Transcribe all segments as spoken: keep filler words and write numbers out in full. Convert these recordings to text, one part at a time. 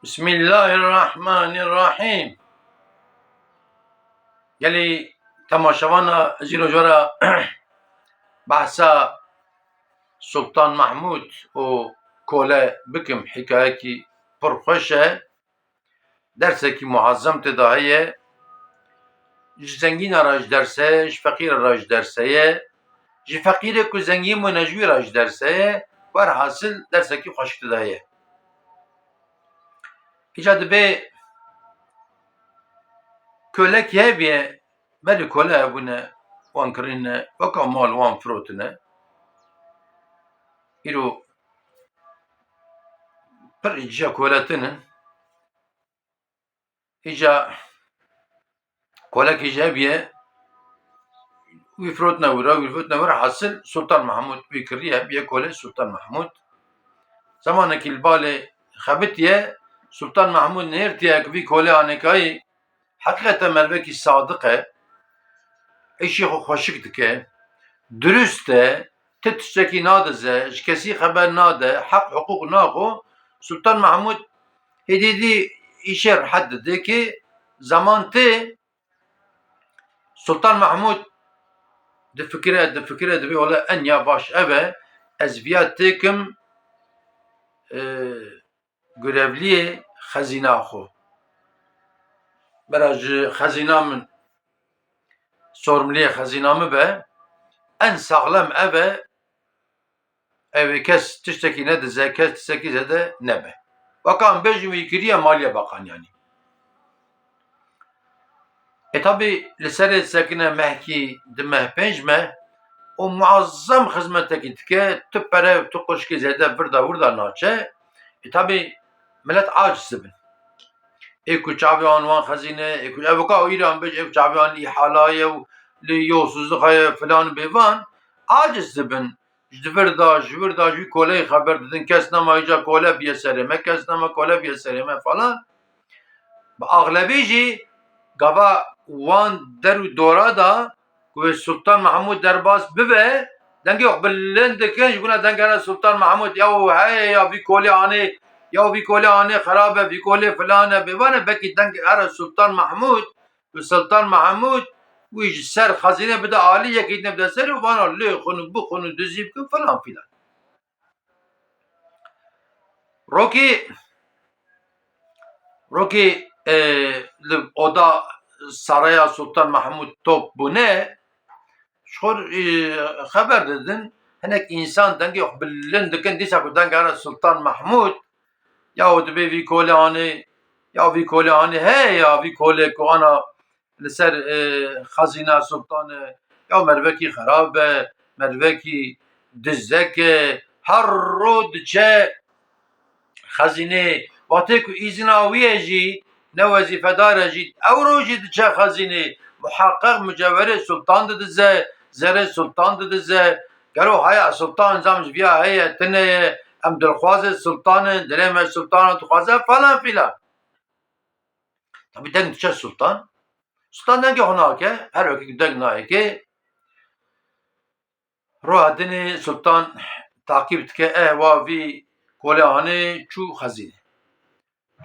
Bismillahirrahmanirrahim. Gelî temaşevana ez îro ji we re behsa Sultan Mahmûd û Kole bikim, hikayekî pir xweş e. Dersekî muazzem tê de heye. Ji zengîna re ji derse ye, ji feqîra re ji derse ye. Ji feqîrê ku zengîn bûne ji wî re ji derse ye. Werhasil dersekî xweşik tê de heye. Îca dibê kolekî hebiye, belê kole hebûne, wan kirîne, weka mal wan firotine. Îro pir îca kole tune. Îca kolekî jî hebiye, wî firotine wira, wî firotine wira, hasil Sultan Mahmûd wî kiriye, hebiye kolê Sultan Mahmûd. Zemanekî li balê xebitiye, Sultan Mahmûd nêrtiye ku vî kolê anêkayî heqîqeten mervekî sadiq e, îşê xwe xweşik dike, dirust e, ti tiştekî nadize, ji kesî xeber nade, heq hiqûq naxo. Sultan Mahmûd hêdî hêdî îşê rehet dide ki zeman tê, Sultan Mahmûd difikire, difikire, dibê wele en ya baş ev e, ez viya têkim, e, görevliyê xezîna xwe. Bera ji xezîna min, sorumliyê xezîna min be, en saxlem ev e, ew ê kes tiştekî nedize, kes tiştekî zêde nebe. Weka em bêjin wî kiriye maliye baqan yanî. E, tabî li serê sekine mehkî, di meh, pênc meh û muazzem xizmetekî dike, tu pere û tu quşkî zêde virda wirda naçe. E, tabî milet aciz dibin. Ê ku çavê wan wan xezîne, ê ku ev weka îro em bêjin, ê ku çavê wan li îhala ye û li yolsuzlixa ye filan bêvan, aciz dibin. Ji vir de, ji vir de, ji wî koleyê xeber didin, kes nema îca kole biye serê me, kes nema kole biye serê me falan. Bi axlebî jî gava wan der û dora de ku wê Sultan Mahmûd derbas bibe, dengê xwe bilind dikin, ji bona dengera Sultan Mahmûd, ya û heye, ya vî kolê anê, ya vî kolê anê xerab e, vî kolê filan e, bêvan e, belkî dengê here Sultan Mahmûd, û Sultan Mahmûd wî ji ser xezîne bide alî, yekî din bide ser û vana lê xwin û bixwin û dizî bikin filan filan. Rokî, rokî, e, li oda saraya Sultan Mahmûd top bûne, ji xwe, e, xeber didin, hinek însan dengê xwe bilind dikin, dîsa ku deng here Sultan Mahmûd, ya û dibê vî kolê anê, ya vî kolê anê heye, ya vî kolê ku ana li ser, e, xezîna Sultan e, ya mervekî xerab e, mervekî dizek e, her ro diçe xezînê, wextê ku îzina wî ye jî, ne wezîfedar e jî, ew rojî diçe xezînê, muheqeq mucewherê Sultan didize, zerê Sultan didize, gelo haya Sultan zam ji viya heye, tune ye, em dilxwazê Sultan in, dilê me Sultana dixwaze, falan filan. Tabî deng diçe Sultan. Sultan dengê xwe nake, her wekî ku deng nayê ke, roha dinê Sultan taqîb dike, eh, wa vî kolê anê çû xezînê.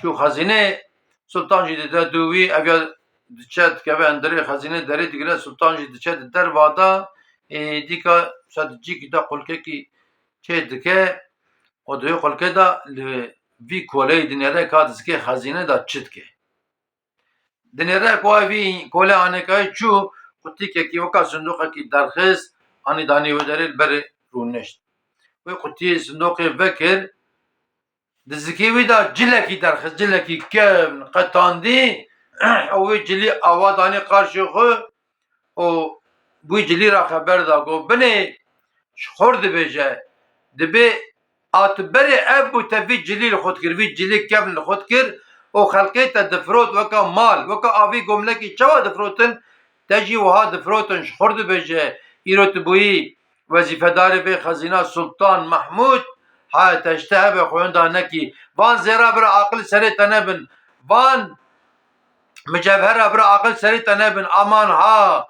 Çû xezînê, Sultan jî dide dû wî, ev ya diçe dikeve hundirê xezînê derê digire, Sultan jî diçe di derva de, ê, dîka se di cîkî de qulkekî çê dike, û di wê qulkê de li vî koleyî dinêre ka dizikê xezîne de çi dike. Dinêre ku vî kolê anêkayî çû, qutîkekî weka sindoqekî derxist, anî danî wê derê li berê rûnişt. Wê qutiyê sindoqê vekir, dizikê wî de cilekî derxist, cilekî kevn, qetandî, ew wê cilî awa danî qarşê xwe û wî cilî re xeber da, got, binê ji xwe dibêje, dibê a tu berê ev bû te vî cilî li xwe dikir, vî cilî kevn li xwe dikir û xelkê te difirot weka mal, weka avî gomlekî çawa difirotin, te jî wiha difirotin, ji xwe dibêje, îro tu bûyî wezîfedarê vê xezîna Sultan Mahmûd, ha te ji te hebe xwe wenda nekî. Van zêra bira aqil serê te nebin. Van micevhera bira aqil serê te nebin. Aman ha!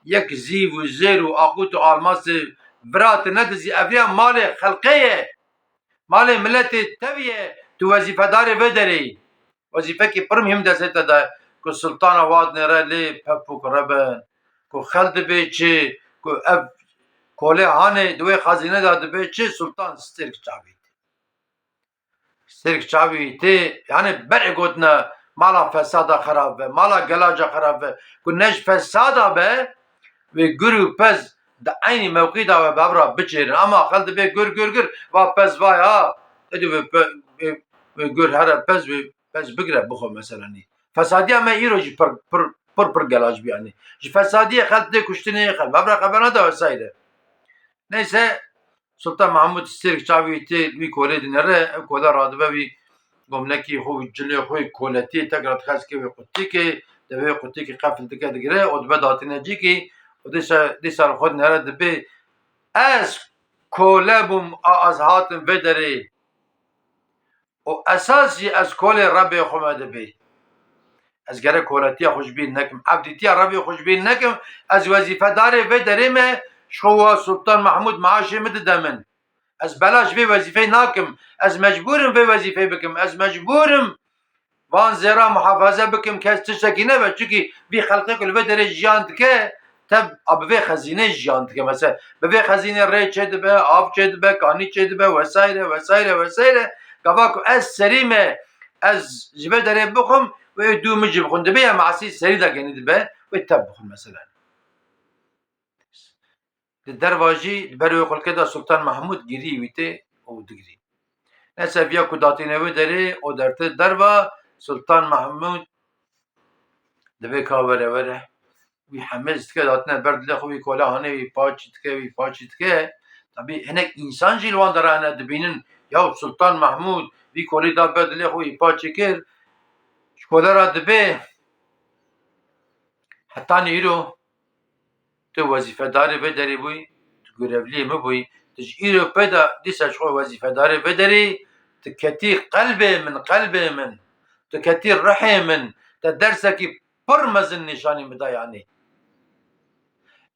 Yek zîv û zêr û aqût û almasê vira tu nedizî. Ev ya malê xelkê ye. Malê miletê tevî ye. Tu wezîfedarê vê derê yî. Wezîfekî pir muhîm destê te de ku sultana wa dinêre lê pepûk rebin, ku xel dibê çi, ku ev kolê hanê di wê xezîne de dibê çi, sultan stêrk çavî tê. Stêrk çavî tê, yani berê gotine mala fesada xerab be, mala gelaca xerab be, ku ne ji fesada be, wê gur û pez di eynî mewqî de we bi hev re biçêrin. Ama xel dibê gur, gur, gur, va pez vay ha, êdî wê pe-, wê, wê gur here pez, wê pez bigire bixwe mesela nî. Fesadiya me îro jî pir, pir, pir, pir gelac bî yani. Ji fesadiyê xelk tê kuştinê, xelk bi hev re xeber nade vesaire. Neyse, Sultan Mahmud stêrk çavî tê wî kolê dinere, ev kole radibe wî gomnekî xwe, wî cilê xwe, koletiyê tekrar dixestike wê qutikê, devê wê qutikê qefil dike digire û dibe datîne cîkî û dîsa, dîsa li xwe dinere dibê, ez kole bûm, a ez hatim vê derê. Û esas jî ez kolê Rebê xwe me dibê. Ez gerek koletiya xwe ji bîr nekim. Evdîtiya Rebê xwe ji bîr nekim. Ez wezîfedarê vê derê me, ji xwe wa Sultan Mahmud maaşê min dide min. Ez belaş vê wezîfeyê nakim. Ez mecbûr im vê wezîfeyê bikim. Ez mecbûr im van zêra muhafaze bikim, kes tiştekî nebe. Çunkî vî xelqê ku li vê derê jiyan dike, te a bi vê xezînê jiyan dike. Mesela bi vê xezînê rê çêdibe, av çêdibe, kanî çêdibe, vesaire, vesaire, vesaire. Gava ku ez serî me, ez ji vê derê bixwim, wê dû min jî bixwin. Dibê ya masî serî de genî dibe, wê tev bixwin mesela. Di derva jî, di ber wê xulkê de Sultan Mahmud girî wî tê û digirî. Neyse, viya ku datîne wê derê û derte derva, Sultan Mahmud dibê ka were were. Wî hemêz dike, datine ber dilê xwe, wî kola hanê, wî paçî dike, wî paçî dike. Tabî hinek însan jî li wan dera hene dibînin, ya Sultan Mahmud vî kolî da ber dilê xwe, wî paçî kir. Ji kole re dibê, hetanî îro tu wezîfedarê vê derê bûyî, tu görevliyê min bûyî, tu ji îro pê de dîsa ji xwe wezîfedarê vê derê, tu ketî qelbê min, qelbê min, tu ketî ruhê min, te dersekî pir mezin nîşanî min da yanî.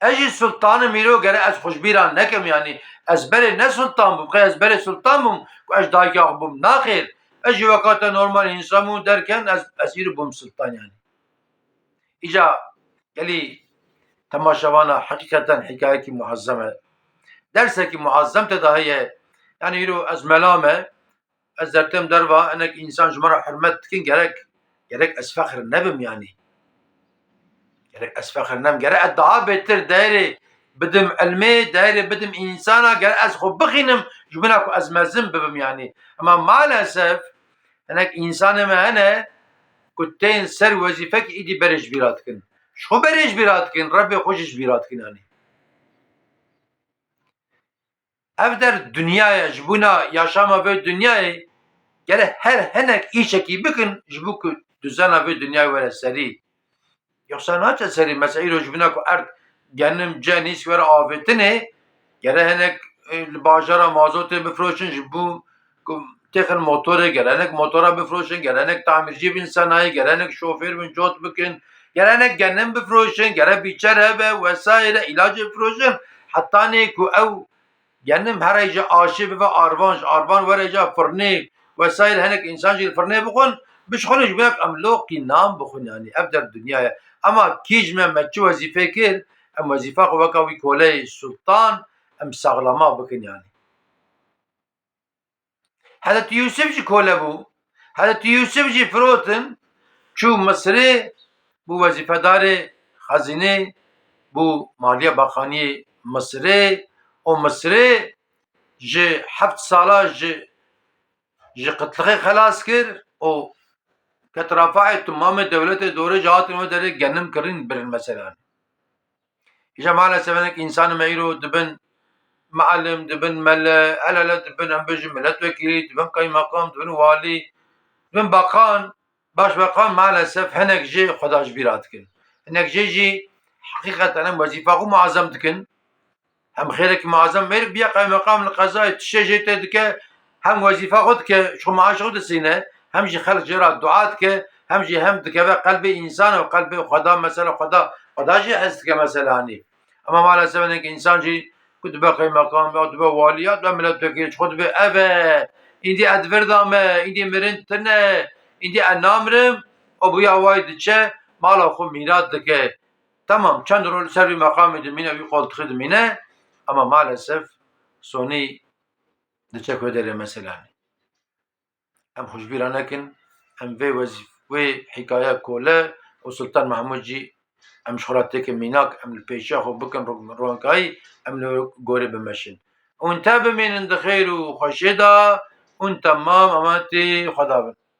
Ez jî sultan im îro, gere ez xwe ji bîra nekim yanî. Ez berê ne sultan bûm, qey ez berê sultan bûm ku ez dayika xwe bûm. Naxêr, ez jî weka te normal însan bûm, derken ez, ez îro bûm sultan yanî. Îca gelî temaşevana, heqîqeten hikayekî muezzem e. Dersekî muezzem te de heye. Yanî îro ez mela me, ez dertêm derva, hinek însan ji me re hurmet dikin, gerek, gerek ez fexir nebim yanî. Gerek ez fexir nebim. Gerek ez daha bêtir değerê bidim ilmê, değerê bidim însana, gerek ez xwe bixînim, ji bona ku ez mezin bibim yanî. Ema maalesef, hinek însanê me hene ku tên ser wezîfekî îdî berê ji bîra dikin. Ji xwe berê ji bîra dikin, Rebbê xwe jî ji bîra dikin yanî. Ev der dinya ye, ji bona yaşama vê dinyayê gere her hinek îşekî bikin, ji bo ku duzena vê dinyayê were serî. Yoksa naçe serî, mesela îro ji bona ku erd genim, cenîs were avêtinê, gere hinek, e, li bajara mazotê bifroşin, ji bo ku têxin motorê, gere hinek motora bifroşin, gere hinek tamircî bin senayî, gere hinek şofêr bin cot bikin, gere hinek genim bifroşin, gere bîçer hebe, vesaire, îlacê bifroşin. Hetanê ku ew genim here ji aşê bibe arvan, ji arvan were ca firnê, vesaire, hinek însan jî li firnê bixwin, bişxwin ji ber em loqî nan bixwin, yanî ev der dinya ye. Ema kî ji me, me çi wezîfê kir, em wezîfa xwe weka wî koleyê sultan, em saxlama bikin yanî. Hezretî Yûsif jî kole bû. Hezretî Yûsif jî firotin, çû Misirê, bû wezîfedarê xezînê, bû maliye baxaniyê Misirê û Misirê ji heft sala ji, ji qitlixê xelas kir û ket refahê timamê dewletê dorê jî hatin wê derê genim kirîn birin mesela. Îja maalesef hinek însanê me îro dibin muallim, dibin mele, hele hele dibin, em bêjin milletvekîlî, dibin qeymeqam, dibin walî, dibin bakan, başbakan, maalesef hinek jê xwe da ji bîra dikin. Hinek jê jî heqîqeten em wezîfa xwe muazem dikin. Em xêrekî muazem mêrik biya qeymeqam li qezayê tiştê jê tê dike, hem wezîfa xwe dike, ji xwe maaşê xwe disîne, hem jî xelk jê re dua dike, hem jî hem dikeve qelbê însan û qelbê Xweda, mesela Xweda, Xweda jî hez dike mesela hanî. Ema maalesef hinek însan jî ku dibe qeymeqam ya dibe walî ya dibe milletvekîlî, ji xwe dibe ev e, îndî ez di vir de me, îndî mirin tune, îndî ez namirim, û bûya way diçe, mala xwe mîrat dike. Tamam, çend rol li ser vî meqamê dimîne, vî qoltixê dimîne, ama maalesef sonî diçe ku derê meselanê. Em xwe ji bîra nekin, em vê wezîf-, wê hîkaya kole û Sultan Mahmûd jî em ji xwe re têkin mînak, em li pêşiya xwe bikin ro-, ronkayî, em li gorê bimeşin. Hûn te bimînin di xêr û xweşiyê de, hûn temam ematî Xweda bin.